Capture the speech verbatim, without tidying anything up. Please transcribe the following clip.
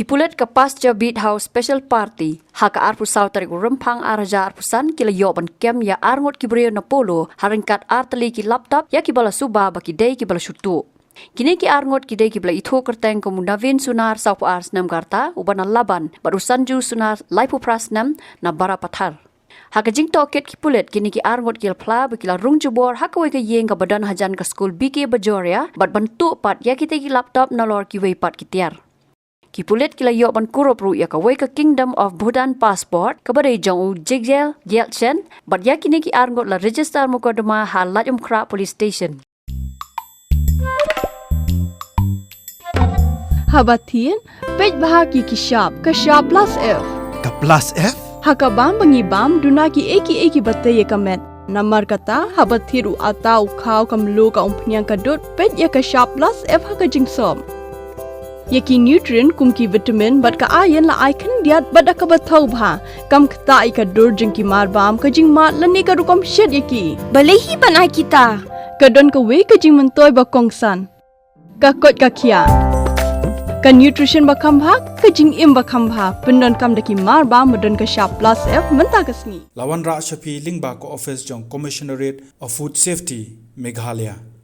Pulit ka Pasture Beat House Special Party ha ka arphew saw tarik u Rymphang ar hajar arphew san ki la ïoh ban kem ïa arngut ki briew na Polo ha ryngkat artylli ki laptop ïa ki ba la suba ba ki dei ki ba la shu tuh. Kine ki arngut ki dei ki ba la ithuh kyrteng kum u Navin Sunar, sawphew ar snem, ka rta, u Bana Laban, bad u Sanju Sunar, laiphew phra snem, na Barapathar. Ha ka jingtohkit ki pulit, kine ki arngut ki la phla ba ki la rung jubor ha kawei ka ïing kaba don hajan ka skul B K Bajoria, bad ban tuh pat ïa kita ki laptop nalor kiwei pat ki tiar. Ki pulit ki la ïoh ban kurup ruh ïa kawei ka Kingdom of Bhutan passport, kaba dei jong u Jigel Gyaltsen, bad ïa kine ki arngut la register mukotduma ha Laitumkhrah Police Station. Haba thied, peit bha ki ki shap, ka shap plus F. Ka plus F? Ha ka bam ba ngi bam, duna ki ei ki ei ki ba tei ïa ka met. Namar kata, haba thied u atta, u khaw, ka mluh, ka umphniang, ka dud, peit ïa ka shap plus F ha ka jingsop. Ïa ki nutrient kum ki vitamin bad ka iron la ai khyndiat bad da kaba thaw bha. Kam ktah ïa ka dur jong ki marbam, ka jingmad lane ka rukom shet ïa ki. Balei hi ban ai kita? Ka don kawei ka jingmyntoi ba kongsan. Ka koit ka khiah. Ka nutrition ba kham bha, ka jingim ba kham bha. Pyndonkam da ki marbam ba don ka shap plus F mynta ka sngi. La wanrah sha phi lyngba ka office jong Commissionerate of Food Safety, Meghalaya.